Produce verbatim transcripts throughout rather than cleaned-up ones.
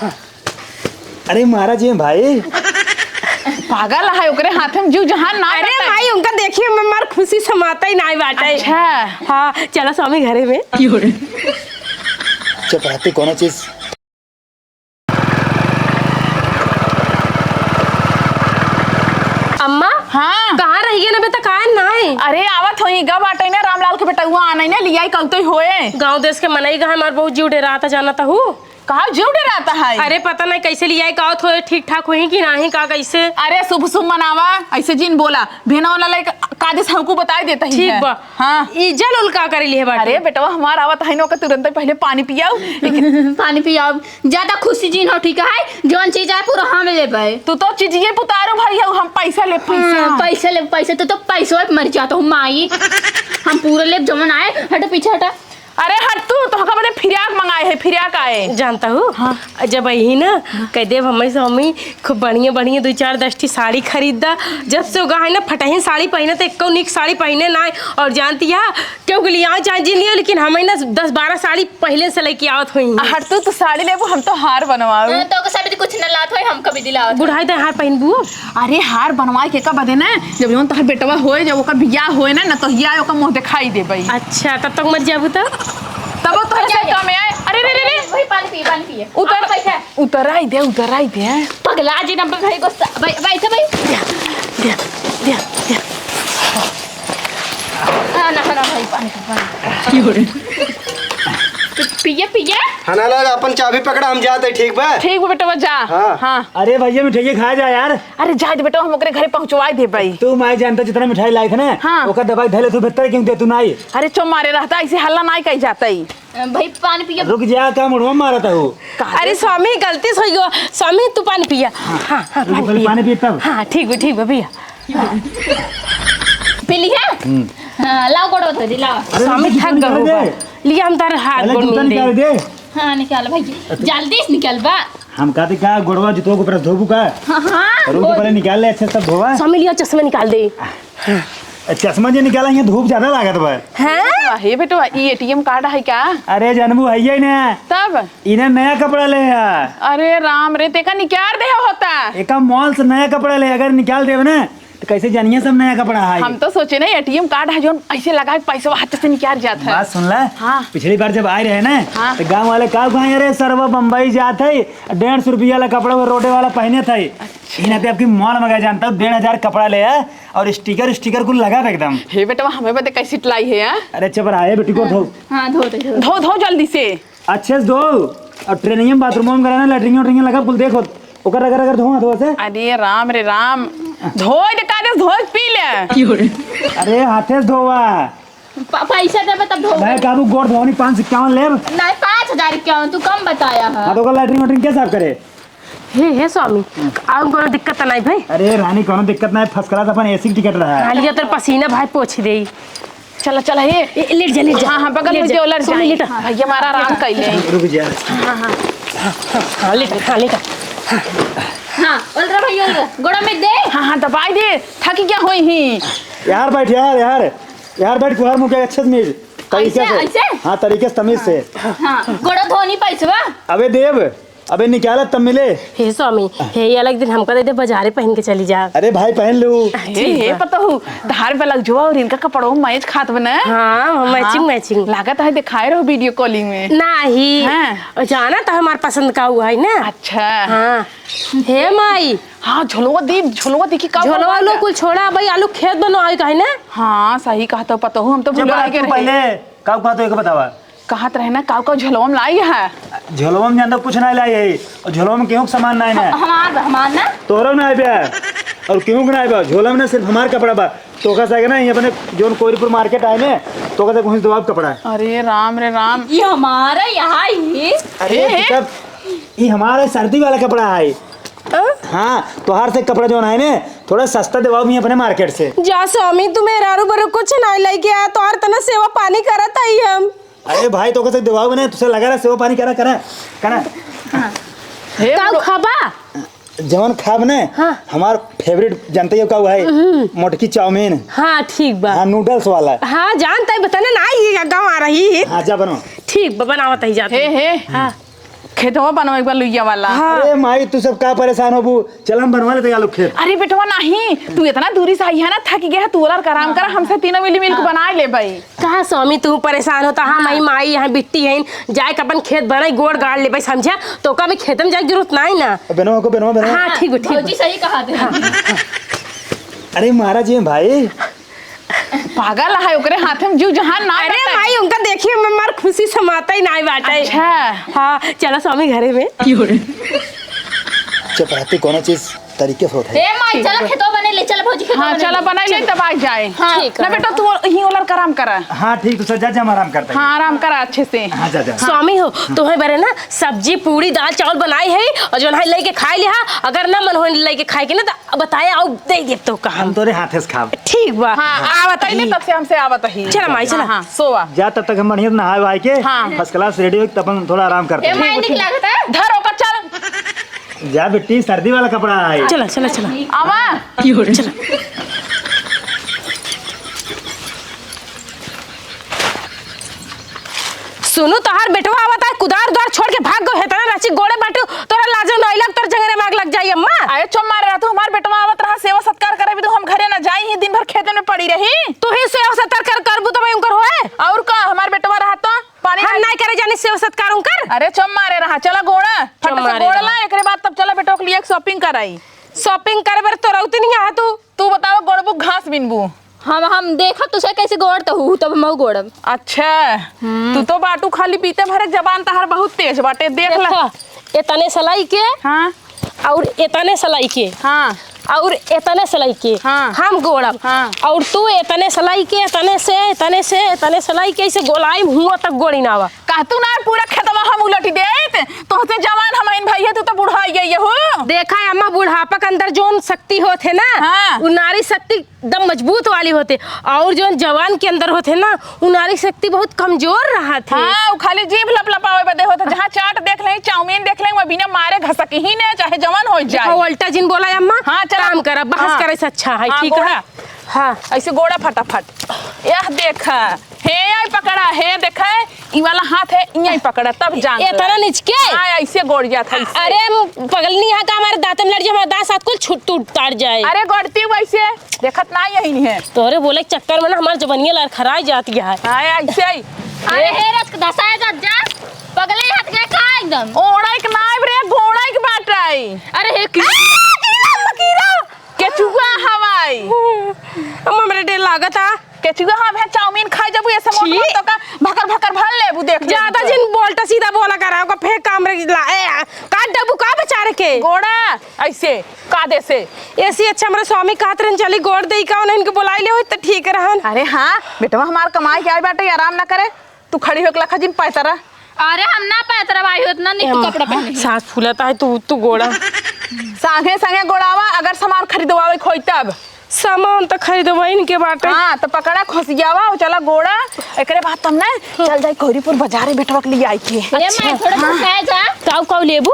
अरे महाराज, ये भाई। पागल है, ओकरे हाथे में जीव जहान ना अरे रहता है। भाई, उनका देखिए, मैं मार खुशी समाता ही ना बाटे। अच्छा। हाँ, चला स्वामी घरे में। चुप रहती कोनो चीज। अम्मा, हाँ। कहाँ रह गए ना बेटा, काहे ना आए? अरे आवत होई, गा बाटे ना रामलाल के बेटउआ आना ही ना, लियाई कल तो ही होए। गाँव देश के मनई गा, हमार बहुत जीव डेराता, जानत हू। कहाँ जीव डेराता है? अरे पता नहीं कैसे लियाई, का होत होए, ठीक ठाक होई कि नाही, का कैसे? अरे शुभ शुभ मनावा, ऐसे जिन बोला, भेना वाला लाइक का देश हमको बताई देता ही ठीक है। बा। हाँ। ई जल उल का करे लिए बाटे? अरे बेटवा, हमार आवत है ना, ओके तुरंत पहले पानी पियाऊ। पानी पियाऊ। ज्यादा खुशी जिन हो, ठीक है? जौन चीज आए पूरा हम लेबै। तू तो चीजिए पुतारू भाई हो, हम पैसा ले, पैसा। हाँ, पैसा ले, पैसा। तू तो पैसो पे मर जाता हूँ माई। हम पूरा लेब जौन आए। हट पीछे हटा। अरे हट तू, तो हका बदे फिराक मंगाए है, फिराक आए। जानता हूँ, हाँ। जब अही ना, कह देब हमें से, "मम्मी, खूब बढ़िया बढ़िया दो चार दस ठी साड़ी खरीद दा।" जब से ओगा है ना, फटही साड़ी पहने तो एको निक साड़ी पहने ना है। और जानती है, केहू के लियाओ चाहे जिन लियाओ, लेकिन हमें ना दस बारह साड़ी पहिले से लेके आवत होई। हट तू, तू साड़ी लेबू, हम तो हार बनवाऊ। हाँ, तो ओके साड़ी कुछ न लात होई, हम कभी दिलावत होई। बुढ़ाई तो हार पहनबू। अरे हार बनवाए के का बदे ना, जब जौन तोहर बेटवा होए, जब ओकर बियाह होए ना, ना तो हिया ओकर मुंह दिखाई देबई। अच्छा, तब तक मर जाबू तो? तब वो तोहरे से कम है। अरे रे रे रे। वही पानी पिए, पानी पिए। उतर, आप बैठे। उतर आई दे, उतर आई दे। पगला जी ना भाई, गुस्सा, भाई, भाई, भाई। दे, दे, दे, दे। हाँ, ना, ना, भाई, पानी पी, पानी पी। की हो रे? पिए, पिए। हाँ, ना, ना, अपन चाबी पकड़ा, हम जाते, ठीक बा? ठीक बा बेटवा, जा। हाँ। हाँ। अरे भैया, मिठाई खा जा यार। अरे, जा दे बेटवा, हम ओकरे घरे पहुँचवाई देबई। तू माई जानता जितना मिठाई लाई थे ना, हाँ। ओकर दबाई धैले तू भीतर क्यों दे तू नाई? अरे, चुप मारे रहता, ऐसे हल्ला नाई कही जाता ही। भाई, पानी पिए। रुक जा, का मुड़वा मारत हो? अरे स्वामी, गलती से हो गयो। स्वामी, तू पानी पिया। हाँ, हाँ, रुक, पानी पहले पिया। पानी पी तब। हाँ, ठीक बा, ठीक बा, पिया। पी लिया? हम्म। हाँ, लाओ गोड़वा धो दी, लाओ। अरे, स्वामी रुक, थक जूता गए निकाल होगा। दे। लिया, हम तार हाथ पहले गोड़ जूता मिल दे। निकाल दे। हाँ, निकाल भाई जी। अच्छा। जल्दी से निकाल बा। हम कहते का गोड़वा जूतवा को ऊपर धोबू का? हाँ, हाँ, रुक, गोड़। पहले निकाल ले, अच्छे से सब धोवा। स्वामी लिया, चश्मा निकाल दे। चश्मा जे निकाला, यहाँ धूप ज्यादा लागत बा। हैं? वाह, ये बेटवा, ई एटीएम कार्ड है का? अरे जानबू, है ही ना। तब? इन्हें नया कपड़ा ले आ। अरे राम रे, तेका निकाल दे होता। एका मॉल से नया कपड़ा ले, अगर निकाल देवे ना, तो कैसे जानिए सब नया कपड़ा है? हम तो सोचे ना, एटीएम कार्ड है, जोन ऐसे लगा के पैसा हाथ से निकाल जात है। बात सुन ला। हाँ। पिछली बार जब आए रहे ना, हाँ। तो गाँव वाले का कहे, "अरे सरवा बम्बई जात है, डेढ़ सौ रुपया वाला कपड़ा वो रोडे वाला पहने थे।" अच्छा। इन्हें पे आपकी मॉल में गए, जानता हूँ, डेढ़ हजार कपड़ा ले आए। और स्टिकर, स्टिकर कुल लगा बा एकदम। हे बेटवा, हमें बदे कैसे लाई है, हाँ? अरे अच्छा, पर आए बेटी को धो। हाँ, धो दे, धो। धो, धो जल्दी से। अच्छे से धो। और ट्रेनिंग में, बाथरूम में कराना, लैट्रिन वैट्रिन लगा, कुल देखो। ओकर रगड़ रगड़ धो, हाथ से। अरे राम रे राम, धो दे, का दे, धो पी ले। अरे हाथे से धोवा। प-, पैसा देबे तब धो। मैं काबू गोड़ धोनी पाँच सौ इक्यावन लेब। नहीं, पाँच हजार इक्यावन, तू कम बताया है। हाँ, तो ओकर लैट्रिन वैट्रिन के साफ करे? हे, हे स्वामी, आउ कोनो दिक्कत त नाई भाई? अरे रानी, कोनो दिक्कत नाई, first class अपन एसी टिकट रहा है। हाँ, लिया, तोर पसीना भाई पोछ दे। चला, चला, हे। ए, लेट जा, लेट जा। हाँ, हाँ, बगल में जा। जो लड़ स्वामी, जाए। लेट। हाँ, भैया हमारा आराम कर ले। रुक जा। हाँ, हाँ। हाँ, हाँ, हाँ, लेट, हाँ, लेट। हाँ, ओल रहा भैया, ओल रहा। गोड़ा में दे। हाँ, हाँ, दबाई दे। थकी क्या होई ही? यार बैठ, यार, यार। यार बैठ, कुहार मुँह के अच्छे से मिल। तरीके ऐसे, से। ऐसे? हाँ, तरीके से, तमीज से। हाँ, गोड़ा धोनी पैसवा। अबे देव, अबे निकाला तब मिले। हे स्वामी, हे, ये अलग दिन हमका दे दे, बाजारे पहन के चली जा। अरे भाई, पहन लू। हे, ठीक हे, बा। पतहू, धार ब्लाउजवा और इनका कपड़ों मैच खात बने। हाँ, मैचिंग, हाँ। मैचिंग। लागत है दिखाए रहो वीडियो कॉलिंग में। नाही। हाँ। जाना तो हमार पसंद का हुआ है ना। अच्छा। हाँ। हे माई। हाँ, झोलवा दे, झोलवा देखी का झोलवा लो, कुल छोड़ा भाई, आलू खेत बनवाए का है ना। हाँ, सही कहत हो पतहू, हम तो जब भुला आप गए तू रहे। पहले का कहत हो, एक बतावा। कहत रहे ना, काऊ काऊ झोलवा में लाई है? झोलवा में जानता कुछ नहीं लाई है। और झोलवा में केहू के सामान नहीं है। हमार बा, हमार ना। तोहरो नहीं बा। और केहू के नहीं बा। झोला में ना सिर्फ हमार कपड़ा बा। तो का सके ना, ये अपने जोन कोईलपुर मार्केट आए ने, तो का सके वहीं से दबाव कपड़ा है। अरे राम रे राम। ये हमारा यहाँ ही। अरे ए, ए। सब, ये हमारा सर्दी वाला कपड़ा है। हाँ? हाँ, तोहार से कपड़ा जोन है ने, थोड़ा सस्ता दबाव भी अपने मार्केट से। जा स्वामी, तू मेहरारू बरू कुछ नहीं लेके आ, तोहार तना सेवा पानी करत आई हम। अरे भाई, तो कैसे दबाव बने, तुझे लगा रहा सेवा पानी करा, करा, करा। हे काऊ ब्रो- खाबा? जवन खाब ने, हाँ। हमार फेवरेट जानते हो का हुआ है? हम्म। मोटकी चाउमीन। हाँ, ठीक बा। हाँ, नूडल्स वाला। हाँ, जानता है, बताना ना, ये गाँव आ रही है। हाँ, जा बनाओ। ठीक बा, बनावत ही जाते। हे, हे। हाँ। खेतवा बनवा एक बार लुइया वाला। हाँ। अरे माई, तू सब का परेशान होबू? चल, हम बनवा लेते आलू खेत। अरे बेटवा, नहीं, तू इतना दूरी से आई है ना, थक गया है, तू ओलर के आराम करा, हाँ। हमसे तीनों मिली मिल के हाँ। बनाए लेबइ। कहाँ स्वामी, तू परेशान होता? हाँ, हाँ। माई, माई यहाँ बिट्टी है, जाए के अपन खेत बनाई, गोड़ गाड़ लेबइ, समझा? तो का भी खेत में जाए के जरूरत नहीं ना। बेनवा को, बेनवा, बेनवा। हाँ, ठीक बा, ठीक बा। भौजी सही कहा थे। हाँ। अरे महाराज जी, भाई, पागल है, ओकरे हाथे में जीव जहान ना अरे बटाई। भाई, उनका देखिए, मैं मार खुशी समाता ही नाई बाटे। अच्छा। हाँ, चला स्वामी घरे में। चपाती कोनो चीज तरीके से होत है। ए माई, चला खेतवा बने ले, चला भौजी खेतवा हाँ, बने चला ले। बनाई ले, चल। तब आ जाए। हाँ। ठीक ना है। बेटा, तू ही ओलर के आराम करा। हाँ, ठीक, तू जा, जा, हम आराम करते हैं। हाँ, आराम करा अच्छे से। हाँ, जा, जा। स्वामी हो, तुम्हें बरे ना सब्जी, पूड़ी, दाल, चावल बनाई है और जो है लेके खाई लिहा। अगर ना मन हो लेके खाए के ना, तो बताए, आउ दे देब तो कहा। हम तोरे हाथे से खाब। ठीक बा। हाँ, हाँ। आवत पहले ही। तब से हमसे आवत ही। चला माई, चला। हाँ, हाँ, सोवा। जा, तब तक हम बढ़िया से नहाए वहाए के हाँ। First class ready हो, तब हम थोड़ा आराम करते ए हैं। माई, निक लागत है। धर ओकर, चल। जा बेटी, सर्दी वाला कपड़ा है। चला, चला, चला। आवा। चला। सुनू, तोहार बेटवा आवत है, कुदार दुआर छोड़ के भाग गो, हेतना राची गोड़े बाटू, तोरा लाजो नहीं लग, तोर जंगरे में आग लग जाई अम्मा। अरे चुप मारे रहा तू, हमार बेटवा आवत रहा, सेवा सत्कार करे भी तू, हम घरे ना जाई ही, दिन भर खेते में पड़ी रही। तू ही सेवा सत्कार कर, करबू तो मैं उनकर होए। और का, हमार बेटवा रहा तो पानी हम ना नहीं करे जानी सेवा सत्कार उनकर। अरे चुप मारे रहा, चला गोड़ा, फट से मारे गोड़ रहा। ला, एकरे बाद तब चला बेटवा के लिए एक shopping कराई। Shopping करे बर तो रहती नहीं यहाँ तू। तू बतावा, गोड़बू घास बिनबू? हम, हम देखब तुसे कैसे गोड़ तो हूँ, तब हम गोड़ब। अच्छा, हम्म। तू तो बाटू खाली पीते भरे, जबान तहार बहुत तेज बाटे, देख ला। देखा, एतने सलाई के, हाँ। और एतने सलाई के, हाँ। और एतने सलाई के, हाँ। हम गोड़ब। हाँ। और तू एतने सलाई के, एतने से, एतने से, एतने सलाई के, ऐसे गोलाई में हुआ तक गोड़ी ना आवा। कहतू ना पूरा खेतवा हम उलट देत, तोहसे जवान हम हईन भैया, तू तो बुढ़ाई गई हो। देखा है अम्मा, बुढ़ापा के अंदर जौन शक्ति होत है ना, हाँ। उ नारी शक्ति एकदम मजबूत वाली होते, और जौन जवान के अंदर होते ना, उ नारी शक्ति बहुत कमजोर रहत है। हाँ, उ खाली जीभ लपलपावे बदे होते, जहाँ चाट देख लें, चाउमीन देख लें, वह बिना मारे घसक ही ने, चाहे जवान हो जाए। देखा, उल्टा जिन बोला अम्मा, हाँ, चला। काम करा, बहस हाँ। करे से अच्छा है, हाँ, ठीक है? गोड़ा। हाँ। ऐसे गोड़ा फटाफट। यह देखा, हे आई पकड़ा, हे देखा, ई वाला हाथ है, इयां ही पकड़ा, तब जान ए, ला। तरह निचके? हाँ, ऐसे गोड़ जात है, ऐसे। अरे, पगलनी यहाँ का हमारे दांत में लड़ जाए, हमारा दांत साथ कुल छूट टूट तार जाए। अरे, गोड़ती वैसे, देखत ना यही है। तोहरे बोले के चक्कर में ना हमार जबनिया लड़खड़ाई जाती है। हाँ, ऐसे ही। अरे, हे रथ के धसाए जात जा, पगले हाथ के का एकदम? ओड़ा एक नाइब रे, गोड़ा एक बाटाई। अरे, हे की- आ, कीड़ा, कीड़ा। केचुआ हवाई। अम्मा, मेरे डेर लागत आ। केचुआ हम है, चाउमीन खाए जबू, ऐसे मोट छी। मोट तो का भकर भकर भर लेबू, देख ले ज्यादा तू। जिन बोलता सीधा बोला करा, ओका फेंक काम रे ला, ए, काट देबू का बेचारे के? गोड़ा, ऐसे, कादे से। ऐसे अच्छा हमरा स्वामी कहत रहन, चली गोड़ देई का, उन्हें इनके बुलाई ले होई त ठीक रहन। अरे हाँ, बेटवा हमार कमाई के आई बाटे, आराम ना करे। तू खड़ी होके लखा जिन पैतरा। अरे हम ना पैतरा भाई, इतना निक ए, कपड़ा पहने। सांस फूलता है, तू, तू गोड़ा। संगे संगे गोड़ावा, अगर सामान खरीदवावे के होई तब। सामान त खरीदवाइन के बाटे। हाँ, त पकड़ा खोसियावा और चला गोड़ा। एकरे बाद तब ना चल जाई गौरीपुर बाजारे बेटवा के लिए आई के। ए माई, अच्छा। थोड़ा हाँ। घुसाए जा। काऊ काऊ लेबू?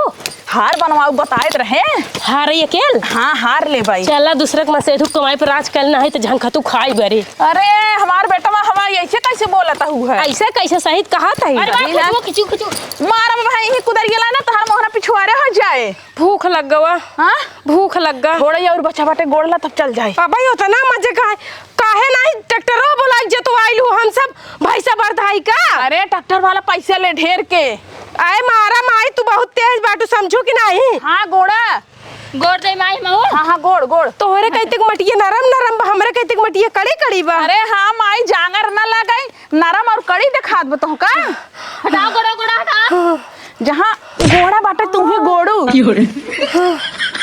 हार बनवाऊ बताइत रहे। हार ये केल? हाँ, हार लेबई। चला दूसरे के मसेधू कमाई पर राज कल ना है त झंखतू खाई बरे। अरे, हमार बेटवा हमार ऐसे कैसे बोलत हू है? ऐसे कैसे सहित कहा था? अरे सही बाप, ना। कुछ, कुछ, कुछ। मारब भाई, यही कुदरिया ला ना, तहार मोहरा पिछुआरे हो जाए। भूख लग गवा। हाँ? भूख लग गा। थोड़ा ही और बचा बाटे, गोड़ ला तब चल जाए। अबे उतना मजे का है। काहे नहीं ट्रैक्टरो बुलाई जे तू आइल हूँ, हम सब भैंसा बरधाई का? अरे, ट्रैक्टर वाला पैसा ले ढेर के। आए मारा माई, तू बहुत तेज बाटू, समझू कि नहीं? हाँ, गोड़ा। गोड़ दे माई, महू। हाँ, हाँ, गोड़, गोड़। तोहरे कहते के मटिया नरम नरम बा, हमरे कहते के मटिया कड़ी कड़ी बा। अरे हाँ माई, जांगर ना लगाई, नरम और कड़ी देखात बा तोहका। हटाओ, गोड़ा, गोड़ा हटाओ। जहाँ गोड़ा बाटे, तू ही गोड़ू। की हो रे?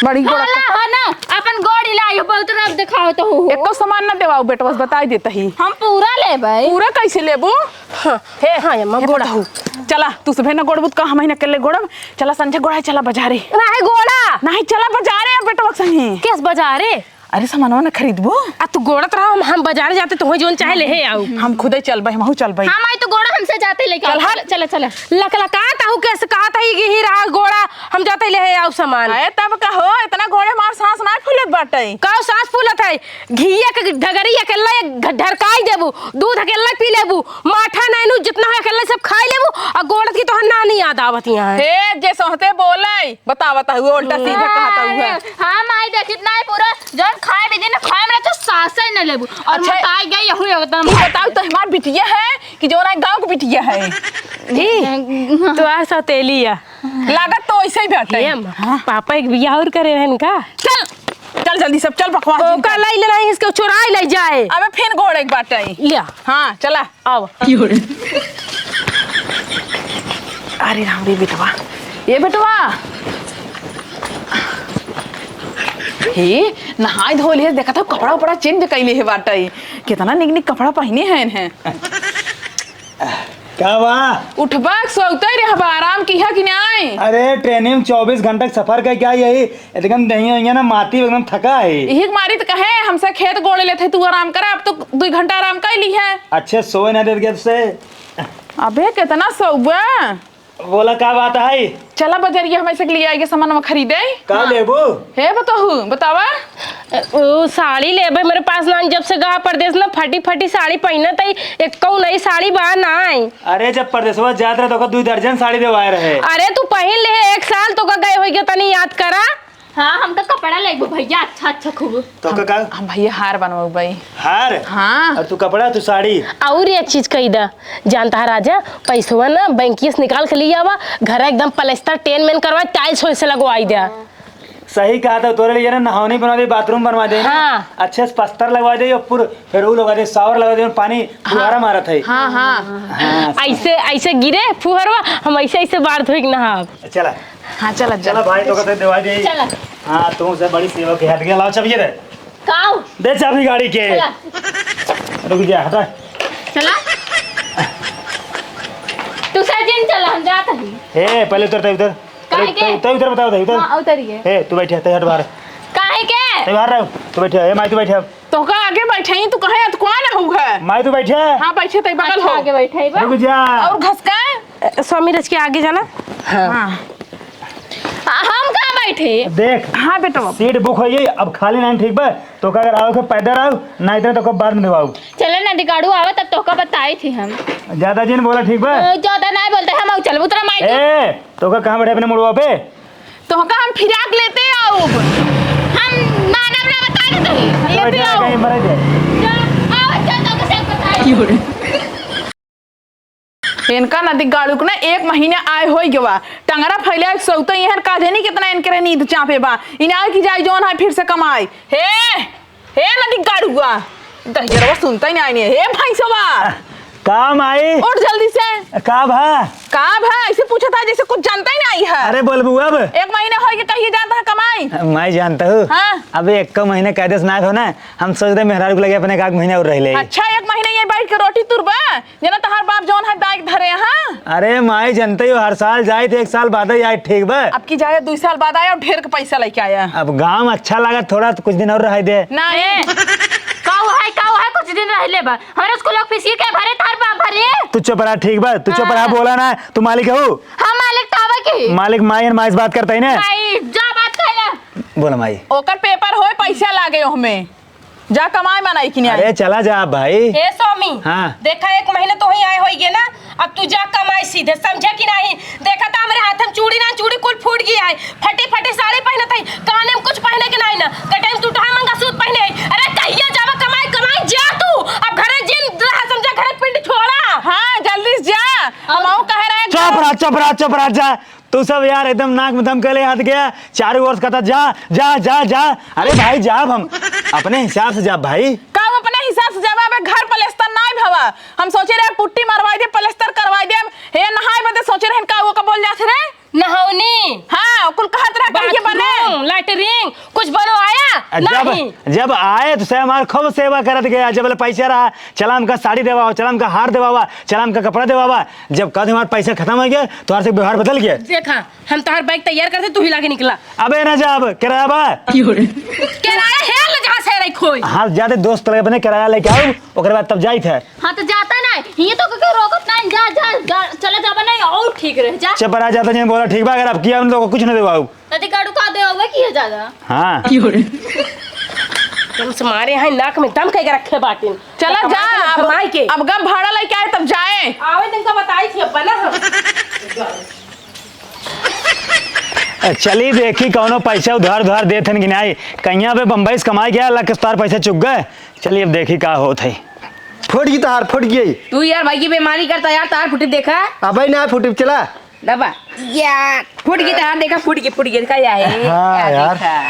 बड़ी गोड़ा। हाला हो ना, अपन गोड़ हिलाइयो, बहुत रब देखाओ तो हो। एको सामान ना देवाओ बेटवा, बस बताई देता ही। हम पूरा लेबै। पूरा कैसे लेबू? हाँ, हे, हाँ, अम्मा, हे गोड़ा। बताऊ। चला, तू सुबह न गोड़बू त का हम ही न अकेले गोड़ब? चला, संझा गोड़ाई, चला बाजारे। नाहीं गोड़ा। नाहीं, चला बाजारे अब बेटवा के संगे। केस बाजारे? अरे, सामानवा न खरीदबू? आ, तू गोड़त रहा, हम, हम बाजारे जाते, तुहें जोन चाहे ले हे आऊ। हम खुदे चलबे, हमहू चलबे। हाँ, माई, तू गोड़ा हमसे जाते लेके आओ। चल हट। चला, चला, चला। लकलकात आहू कैसे कहत है कि ही रहा गोड़ा, हम जाते ले आओ सामान। अरे तब का हो, इतना गोड़े मार सांस ना फूलत बाटे। का सांस फूलत है? घिया के ढगरी अकेला एक घ-, ढरकाई देबू, दूध अकेला पी लेबू, माठा नैनू जितना है अकेला सब खाई लेबू, और गोड़त की तोहर नानी याद आवत यहाँ है। हे, जे सोहते बोले, बतावत है, वो उल्टा सीधा कहत है। अरे, हाँ माई, देखित ना है पूरा, जौन खाए भी दिन खाए में तो सांसे न लेबू, और अच्छा, मोटाई गई हूँ एकदम। ई बताओ तो हमार बिटिया है कि जौन है गाँव के बिटिया है? ई, तो आ सौतेली है। लागत तो वैसे ही बाटे। ये अम्मा, हाँ। पापा एक बियाह और करे रहन का? चल, चल जल्दी सब, चल बकवास जिन ओका कर। लाई ले नहीं, इसके चुराई ले जाए। अबे फिर गोड़े एक बाटे। लिया। हाँ, चला। आओ। अरे राम रे बेटवा, ये बेटवा, हे, नहाए धो लिए, देखा था कपड़ा उपड़ा चेंज कैले है बाटे, कितना निक निक कपड़ा पहने हैं इन्हें। का बा? उठबा, सोते रहबा, आराम किहा कि नाई? अरे, ट्रेन में चउबीस घंटा के सफर कइ के आई है, एकदम दहिया वहिया ना माती एकदम थका है। यही के मारी त कहे, हमसे खेत गोड़े लेते, तू आराम करा, अब तो दुइ घंटा आराम कइ ली है। अच्छे सोए ना देत गया तुझसे। अबे, कितना सोबा? बोला, का बात है? चला बजरिया, हम ऐसे के लिए आइए सामान खरीदे। का हाँ। लेबू? हे बतहू, बतावा। ओ, साड़ी लेबे, मेरे पास ना, जब से गहा परदेस ना, फटी फटी साड़ी पहिनत है, एक्कौ नई साड़ी बा नाई। अरे, जब परदेसवा जात रहे, तो ओका दुइ दर्जन साड़ी देवाए रहे। अरे, तू पहिन ले, एक साल तो का गए होइगे, तनी याद करा। हाँ, हमका कपड़ा लेबो भैया, अच्छा अच्छा खूब। तो का, का? हम भैया हार बनवाऊ भाई। हार? हाँ। और तू कपड़ा, तू साड़ी। और एक चीज कही दा, जानता है राजा, पैसवा ना बैंकिया से निकाल के लिए आवा, घर एकदम पलस्तर टेन मेन करवा, टाइल्स वाइल्स लगवाई दे। सही कहा था, तोरे लिए ना नहावनी बनवा दे, बाथरूम बनवा दे ना। हाँ। अच्छे से पस्तर लगवा दे, और पूर-, फिर वो लगवा दे, शावर लगवा दे, पानी फुहारा मारत है। हाँ, हाँ। हाँ, ऐसे, ऐसे गिरे फुहरवा, हम ऐसे, ऐसे बार धोई के नहाब। चला। हाँ, चला, चला चला। भाई, तो कहते दवाई दे। चला। हाँ, तुमसे बड़ी सेवा के हट गया, लाओ चाबी दे। काऊ? दे चाबी गाड़ी के। चला। रुक जा, हटा। चला। तू सर जिन चला, हम जात हई। हे, पहले उतर, तब उतर। काहे के? तब उतर, बताओ, तब उतर। हाँ, उतरिए। हे, तू बैठे, तब हट बाहर। काहे के? तब बाहर रहो, तू बैठे, हे माई, तू बैठे। तोहका आगे बैठे ही, तू कहे अतकुआ ना हुआ है। माई, तू बैठे। हाँ, बैठे, तई बगल अच्छा, हो। आगे बैठे ही बा। रुक जा। और घसका? अ, स्वामी रज के आगे जाना। हाँ। हाँ। आ, हम कहाँ बैठे? देख, हाँ, बेटवा। सीट बुक होइ गई, अब खाली नहीं, ठीक बा? तो का अगर आओ के पैदल आओ, नहीं तो, तो को बाद में देवाओ। चले ना, दिगाड़ू आवे, तब तोहका बताई थी हम। ज्यादा जिन बोला, ठीक बा? अ, ज्यादा नहीं बोलते, हम आओ, चल, उतरा माई, तू। ए, तो का कहाँ बैठे अपने मुड़वा पे? तोहका हम फिराक लेते आओ। हम मानव ना बता देते ही। लेते आओ। कहीं मरे जाए। जा, आओ, जा, तो के सब बताई। इनका नदी गाड़ू के ना एक महीना आए होई गवा। टंगरा फैले सौते यहन का जानी कितना इनके रे नींद चापे बा। इन आए की जाए जौन है फिर से कमाए। हे, हे नदी गाड़ुआ। दहिजरवा सुनता ही नहीं। हे भैंसवा। का माई? उठ जल्दी से। का भा? का भा? ऐसे पूछा था जैसे कुछ जानता ही नहीं है। अरे बोलबू अब। एक महीना होई के कहिए जाता है कमाई। माई जानता हूँ। हाँ। अबे एक महीने कैदे से ना हो ना, हम सोच रहे मेहरारू के लगे अपने एक आध महीना और रह ले। अच्छा, एक महीना ये बैठ के रोटी तुरबा? जना तहार बाप जौन है दाग धरे, हाँ? अरे माई, जनते हो, हर साल जाए थे, एक साल बाद ही आए, ठीक बा? अब की जाए, दुई साल बाद आए और ढेर के पैसा लेके आया। अब गाँव अच्छा लागत, थोड़ा तो कुछ दिन और रहाई दे। नहीं। ए, का हुआ है, का हुआ है, कुछ दिन रह ले बा। हमारे स्कूल फीस के क्या भरे, तार बाप भरे? तू चुप रहा, ठीक बा? तू चुप रहा, हाँ। बोला ना, तू मालिक हो? हम मालिक तावा के। मालिक माई और माई से बात करता ही ना। माई, जा बात कर ले। बोला माई। ओकर पेपर होए, पैसा लागे ओहमे। जा कमाए मानाई कि नहीं? अरे चला जा भाई। ए स्वामी, हाँ। देखा एक महीना तो ही आए होइगे ना, अब तू जा कमाए सीधे, समझे कि नहीं? देखा तो हमरे हाथ में चूड़ी ना, चूड़ी कुल फूट गई है, फटे फटे साड़ी पहनत है, काने में कुछ पहने के नहीं ना, कटे में टूटा मंगलसूत्र पहने है। अरे कहिया जावा कमाए, कमाए जा तू, अब घरे जिन रहा समझा, घरे पिंड छोड़ा। हाँ जल्दी से जा, हम आऊ कह रहे हैं। चुप रहा, चुप रहा, चुप रहा, जा। तू सब यार एकदम नाक में दम के ले हाथ गया, चारों ओर से कहता जा, जा, जा, जा। अरे भाई जाब हम अपने हिसाब से जाब भाई। का हम अपने हिसाब से जाब? अबे घर पलस्तर नाई भवा, हम सोचे रहे पुट्टी मरवाई दे, पलस्तर करवाई दे। हे नहाए बदे सोचे रहन का वो का बोल जात रे? नहावनी। हाँ, कुल कहत रह कहिए बने। बाथरूम, लैट्रिन, कुछ बनवाया? आ, जब, नहीं। जब आए तो से हमार खूब सेवा करत गया, जब ले पैसा रहा, चला हमका साड़ी देवावा, चला हमका हार देवावा, चला हमका कपड़ा देवावा। जब कद हमार पैसा खतम होइ गया, तोहार से व्यवहार बदल गया। देखा, हम तोहार बैग तैयार करते, तू ही लाके निकला। अबे ना जाब, किराया बा? किराया है ले जहाँ से रही खोई। हाँ, जाते दोस्त लगे अपने किराया लेके आओ, ओकरे बाद तब जाइत है। हाँ, तो जाता ना हियाँ तो केहू रोकत नाहीं, जा, जा, जा, चला जाबा नाहीं, और ठीक रहे, जा। चुप रहा, ज्यादा जन बोला, ठीक बा? अगर अब किया हम तो कुछ न देवाऊ। नदी काटू का देवाऊ है कि ये ज्यादा? हाँ। तुमसे मारे हैं, नाक में दम कह के रखे बाटिन। चला जा, कमाई के, अब, कमाई के। अब गप भाड़ा लेके आए तब जाए। आवे दिन का बताई थी अब ना हम। ए, चली देखी कौनो पैसा उधार उधार देत हन कि नाहीं। कहिया बे बम्बई से कमाई गया, लख उधार पैसा चुक गए। चली अब देखी का होत है। फुट गई तहार, फुट गई। तू यार भाई की बेईमानी करता यार, तहार फुटी देखा। अबे ना फुटी, चला। दबा। यार, फुट गई तहार, देखा फुट गई, फुट गई, देखा या है। हाँ या यार। देखा।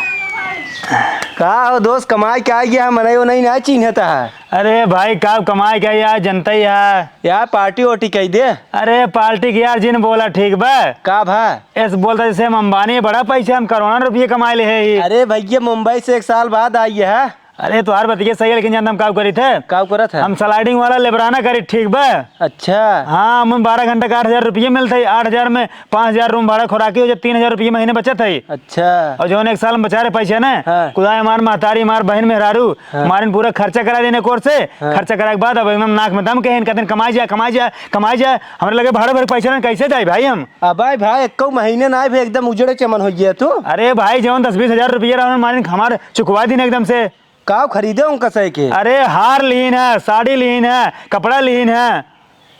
का हो दोस्त, कमाई के आ गया, मनई वो नहीं ना चिन्हता है। अरे भाई, का कमाई के यार, जनता ही है। यार, पार्टी ओटी कही दे। अरे, पार्टी के यार, जिन बोला ठीक बा। का भा? ऐसे बोलता जैसे हम अंबानी, बड़ा पैसा, हम करोड़ों रुपये कमाए ले है ही। अरे भैया, मुंबई से एक साल बाद आई है। अरे, तोहार बतिये सही है, लेकिन जानता हम काव करी थे? काव करत है? हम sliding वाला लेबराना करी, ठीक बा? अच्छा। हाँ, हम बारह घंटा का आठ हजार रुपये मिलते है, आठ हजार में पाँच हजार रूम भाड़ा, खुराकी हो जाए, तीन हजार रुपये महीने बचत है। अच्छा। और जौन एक साल में बचा रहे पैसे ना, हाँ। कुदाई हमार महतारी, हमार बहन मेहरारू, हाँ। हमारे पूरा खर्चा करा देने कोर्स से, हाँ। खर्चा कराए के बाद अब एकदम नाक में दम के हैं, कहते हैं, "कमाई जा, कमाई जा, कमाई जा।" हमारे लगे भाड़ा भर पैसा ना, कैसे जाए भाई हम? अबे भाई, एक्को महीने ना आए भाई, एकदम उजड़े चमन हो गया तू। अरे भाई, जौन दस बीस हजार रुपये रहा, हमारे हमारे चुकवा दीन एकदम से। काव खरीदे उनका सही के? अरे हार लीन है, साड़ी लीन है, कपड़ा लीन है।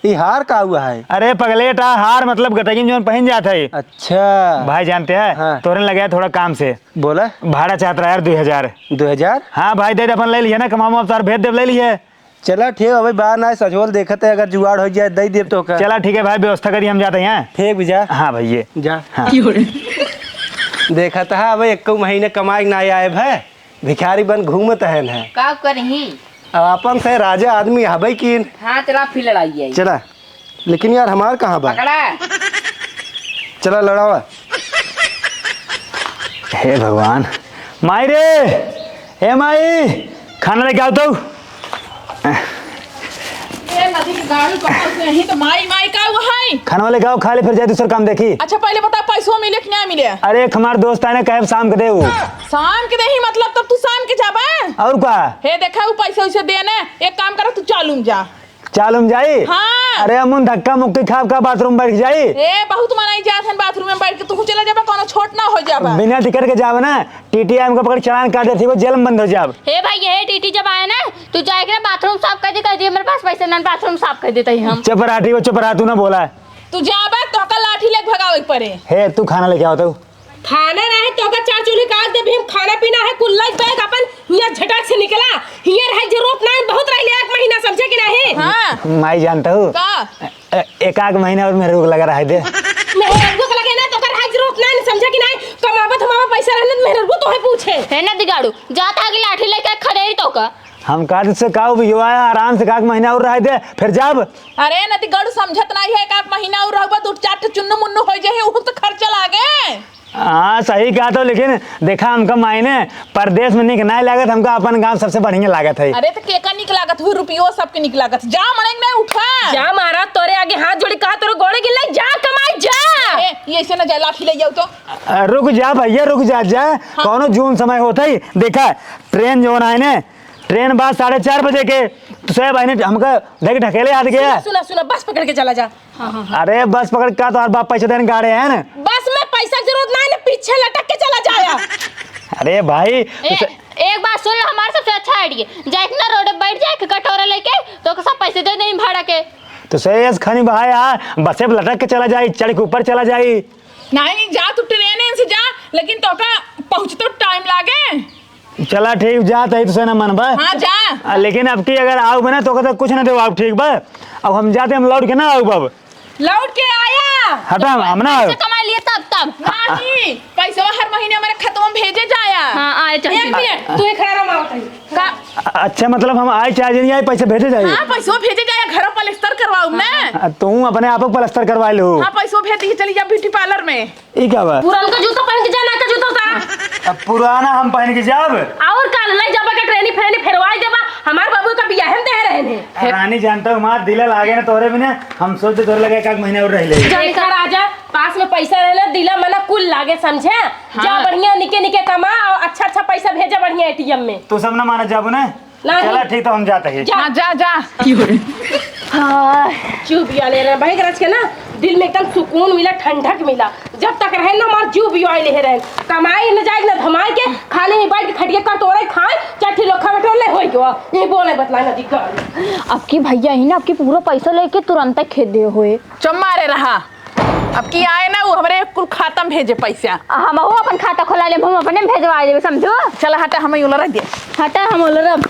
ई हार का हुआ है? अरे पगलेटा, हार मतलब गटगी में जौन पहन जात है। अच्छा। भाई जानते हैं, हाँ। तोरन लगे थोड़ा काम से। बोला। भाड़ा चाहत रहा यार, दुई हजार। दुई हजार? हाँ भाई, दे दे, अपन ले लिया ना, कमावा अब तार भेज देब, ले लिया। चला ठीक है भाई, बाहर ना सजोल देखत है, अगर जुगाड़ हो जाए, दे देब तो का। चला ठीक है भाई, व्यवस्था करी, हम जाते हैं। ठीक भैया। हाँ भैया। जा। हाँ। देखत है भाई, एक महीने कमाई ना आए भाई। भिखारी बन घूमत है ना। का करही? अब अपन से राजा आदमी हबै की। हाँ, चला फिर लड़ाई आई। चला, लेकिन यार हमार कहाँ बा? पकड़ा। चला लड़ावा। हे भगवान, माई रे, हे माई, खाना लेके आओ तो। ए, नदी के गाड़ी कहाँ से यहीं तो माई, माई का हुआ है? खाना लेके आओ, खा ले, फिर जाए दूसर काम देखी। अच्छा, पहले बता, पैसवा मिले कि ना मिले? अरे, एक हमार दोस्त आए ना, कहे शाम के दे वो। शाम के देही मतलब, तब तू शाम के जाबा? और का? हे, देखा, वो पैसे उसे दे ने, एक काम करा, तू चालू में जा। चालू में जाई? हाँ। अरे, अमुन धक्का मुक्की खाब का बाथरूम बैठ जाई? ए, बहुत मनई जात हन बाथरूम में बैठ के, तू चला जाबा, कोनो छोट ना हो जाबा। बिना टिकट के जाबा ना, टीटी हमको पकड़ चालान काट देती, वो जेल में बंद हो जाब। हे भाई, ये टीटी जब आए ना, तू जाए के ना बाथरूम साफ कर दे, कह दिए, "मेरे पास पैसे ना, बाथरूम साफ कर देता ही हम।" चुप रहा, ठीक हो, चुप रहा, तू ना बोला। तू जाबे, तोहका लाठी लेके भगावे के पड़े। हे, तू खाना लेके आओ तो। खाना ना है, तोहका चार चूल्ही का आग देबी हम, खाना पीना है, कुल लाइक बैग अपन हियाँ झटक से निकला। हियाँ रहे जरूरत ना है, बहुत रह ले एक महीना, समझे कि नहीं? हाँ। माई जानता हूँ। का? ए-, एक आध महीना और मेहररू के लगा रहा है दे। मेहररू के लगे ना, तो कर हाजिर उतना नहीं समझा कि नहीं? कमावा धमावा पैसा रहने तो मेहररू तो है पूछे। हे ना दिगाड़ू, जात आगे लाठी लेके खदेरी तो का? हम कहा तुझसे का भी हुआ है, आराम से एक आध महीना और रह दे, फिर जाब। अरे ना दिगाड़ू समझत नहीं है, एक आध महीना और रहबा, दो चार ठो चुन्नू मुन्नू हो जाए, वो तो खर्चा लागे। हाँ, सही कहा तो, लेकिन देखा, हमका मायने परदेश में निक नाय लागत, हमका अपन गाँव सबसे बढ़िया लागत है। अरे, तो केका निक लागत हुई, रुपयो सबके निक लागत। जा, मड़ेक नहीं उठा। जा, महाराज, तोरे आगे हाथ जोड़ी, कहा तोरे गोड़े गिर लाई, जा, कमाई, जा। ए, ये ऐसे ना जा, लाठी ले जाओ तो। अ, रुक जा भैया, रुक जा, जा। हाँ। कौनो जून समय होता ही, देखा, ट्रेन जौन आए ने, ट्रेन बा साढ़े चार बजे के, तो साहब आए ने, हमका देख ढकेले हाथ गया। सुना, सुना, सुना, बस पकड़ के चला जा। हाँ, हाँ, हाँ। अरे बस पकड़ का तोहार बाप पैसा देने गाड़े है ना? बस में पैसा जरूरत ना है ना, पीछे लटक के चला जाया। अरे भाई, ए, उसे एक बात सुन लो, हमारे सबसे अच्छा आइडिया, जाए के ना रोड पे बैठ जाए, एक कटोरा लेके, तो ओके सब पैसे दे दें भाड़ा के। तो से ऐस खानी बहाया, बसे पे लटक के चला जाई, चढ़ के ऊपर चला जाई। नहीं, जा तू ट्रेन से जा, लेकिन तोका पहुँचतो टाइम लागे। चला ठीक, जात है तो से ना मन बा। हाँ, जा। आ, लेकिन अब की अगर आउब ना तो कहते कुछ ना देवाब, ठीक बा? अब हम जाते, हम लौट के ना आउब अब। लौट के आया। हटा, हम ना आउब। पैसा कमा लिए तब, तब। नहीं, पैसा हर महीने हमारे खतवा में भेजे जाया। हाँ, आए चाहे। एक मिनट, तू ही खड़ा रहो, मैं बताई। का? अच्छा, मतलब हम आए चाहे नहीं आए, पैसे भेजे जाए? हाँ, पैसा भेजे जाया, घर पलस्तर करवाउब ना। आ, तू अपने आप को पलस्तर करवा लो। हाँ, पैसा भेज दिए, चली जा ब्यूटी पार्लर में। ई का बा? पुरानका जूता पहन के जा, नयका जूता उतार। अब पुराना हम पहन के जाब? और का, लई जाबा का ट्रेनी फ्रेनी फेरवाई देबा? हमार बाबू का बियाहे में दे रहे हैं। आ, रानी जानता हूँ, हमार दिल लागे ना तोरे बिना, हम सोच तोरे लगे एक आध महीना और रह ले। देखा राजा, पास में पैसा रहे ना, दिला मना कुल लागे, समझे? जा हाँ। बढ़िया निके निके कमा और अच्छा अच्छा पैसा भेजा बढ़िया एटीएम में। तू सब ना माना जाबू ना? नहीं। चला ठीक, तो हम जाते हैं। जा। हाँ, जा, जा। हाँ, जीव बिया ले रहे भाई, गरज के ना दिल में एकदम सुकून मिला, ठंडक मिला। जब तक रहे ना, हमार जीव बिया ले रहे। कमाई न जाए, न धमाई के, खाली ही बैठ के खटिया कर तोड़े खाए, चार ठे लोग खा बैठो, ले होई गयो। ये बोले बतला ना दिक्कत। अब की भैया ही ना, अब की पूरा पैसा लेके तुरंत खेदे होए। चुप मारे रहा। अब की आए ना, वो हमरे कुल खाता में भेजे पैसा। आ, हमहू अपन खाता खोला लेब, हम अपने में भेजवा देबे, समझो। चला हटा, हम उलरा दे। हटा, हम उलरब।